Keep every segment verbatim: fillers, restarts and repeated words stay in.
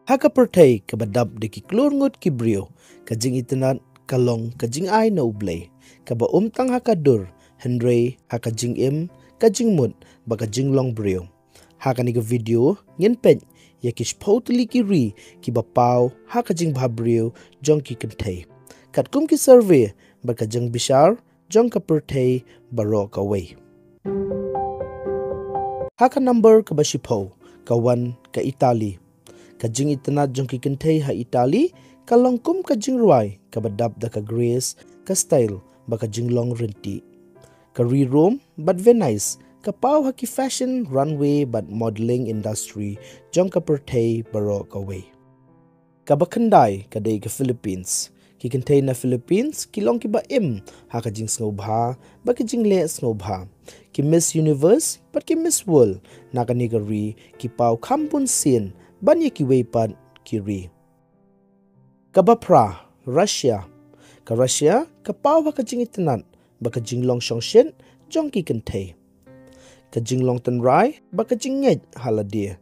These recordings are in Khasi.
Ha ka pyrthei kaba dap da ki klur ngut ki briew, ka jingitynnad ka long ka jingai na U Blei, kaba ym tang ha ka dur, hynrei ha ka jingim, ka jingmut, bad ka jinglong briew. Ha kane ka video, ngin peit ïa ki shiphew tylli ki ri kiba paw ha ka jingbhabriew jong ki kynthei, katkum ki survey bad ka jingbishar jong ka pyrthei baroh kawei. Ha ka number kaba shiphew, ka wan ka Italy. Ka jingitynnad jong ki kynthei ha Italy ka long kum ka jingrwai kaba dap da ka grace, ka style, bad ka jinglong ryntih. Ka ri Rome bad Venice ka paw ha ki fashion runway bad modeling industry jong ka pyrthei baroh kawei. Kaba khyndai ka dei ka Philippines. Ki kynthei na Philippines ki long kiba im ha ka jingsngewbha bad ka jingleh sngewbha. Ki Miss Universe bad ki Miss World na kane ka ri ki paw kham bun sien ban ïa kiwei pat ki ri. Kaba phra, Russia. Ka Russia ka paw ha ka jingitynnad bad ka jinglong shongshit jong ki kynthei. Ka jinglong tynrai bad ka jingngeit ha lade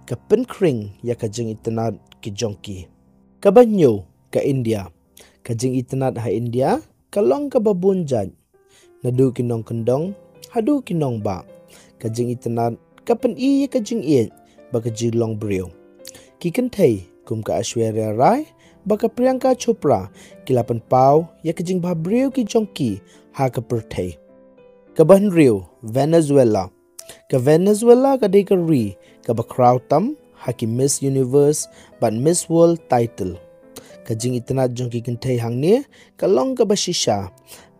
ka pynkhring ïa ka jingitynnad ki jong ki. Kaba hynñiew, ka India. Ka jingitynnad ha India ka long kaba bun jait. Naduh ki nongkyndong haduh ki nongbah, ka jingitynnad ka pyni ïa ka jingïeit bad ka jinglong briew. Ki kynthei kum ka Aishwarya Rai bad ka Priyanka Chopra ki la pynpaw ïa ka jingbhabriew ki jong ki ha ka pyrthei. Kaba hynriew, Venezuela. Ka Venezuela ka dei ka ri kaba khraw tam ha ki Miss Universe bad Miss World title. Ka jingitynnad jong ki kynthei hangne ka long kaba shisha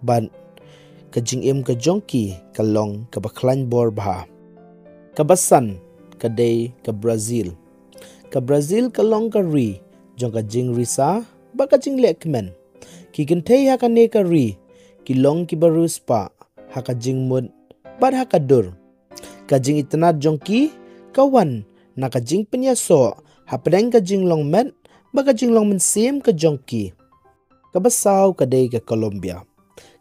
bad ka jingim ka jong ki ka long kaba khlaiñ bor bha. Kaba san ka dei ka Brazil. Ka Brazil ka long ka ri jong ka jingrisa bad ka jingleh kmen. Ki kynthei ha kane ka ri ki long kiba riewspah ha ka jingmut bad ha ka dur. Ka jingitynnad jong ki ka wan na ka jingpynïasoh hapdeng ka jinglong met bad ka jinglong mynsiem ka jong ki. Kaba saw ka dei ka Colombia.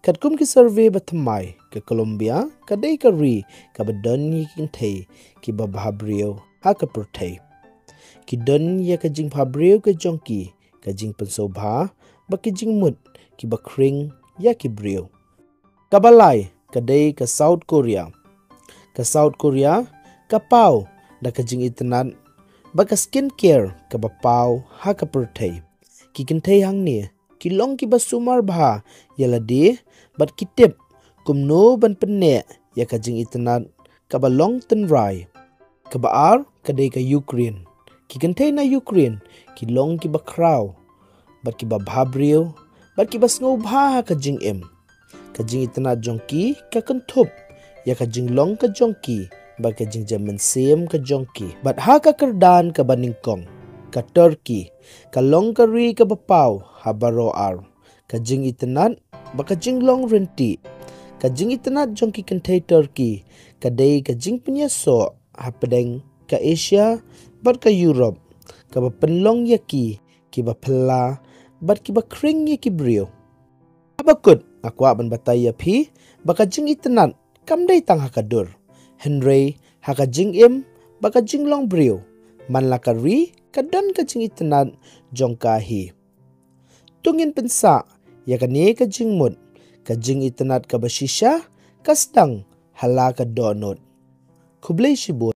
Katkum ki survey ba thymmai, ka Colombia ka dei ka ri kaba don ïa ki kynthei kiba bhabriew ha ka pyrthei. Ki don ïa ka jingbhabriew ka jong ki, ka jingpynsngewbha bad ki jingmut kiba khring ïa ki briew. Kaba lai ka dei ka South Korea. Ka South Korea ka paw da ka jingitynnad bad ka skincare kaba paw ha ka pyrthei. Ki kynthei hangne ki long kiba sumar bha ïa lade bad ki tip kumno ban pynneh ïa ka jingitynnad kaba long tynrai. Kaba ar ka dei ka Ukraine. Ki kynthei na Ukraine ki long kiba khraw bad kiba bhabriew bad kiba sngewbha ha ka jingim. Ka jingitynnad jong ki ka kynthup ïa ka jinglong ka jong ki bad ka jingjam mynsiem ka jong ki. Bad ha ka kyrdan kaba nyngkong, ka Turkey ka long ka ri kaba paw ha baroh ar. Ka jingitynnad bad ka jinglong ryntih. Ka jingitynnad jong ki kynthei Turkey ka dei ka jingpynïasoh hapdeng ka Asia bad ka Europe, kaba pynlong ïa ki kiba phylla bad kiba khring ïa ki briew. Haba kut, nga kwah ban batai ïa phi ba ka jingitynnad kam dei tang ha ka dur, hynrei ha ka jingim bad ka jinglong briew. Man la ka ri ka don ka jingitynnad jong ka hi. To ngin pynsah ïa kane ka jingmut, ka jingitynnad kaba shisha ka sdang ha la ka dohnud. Khublei shibun.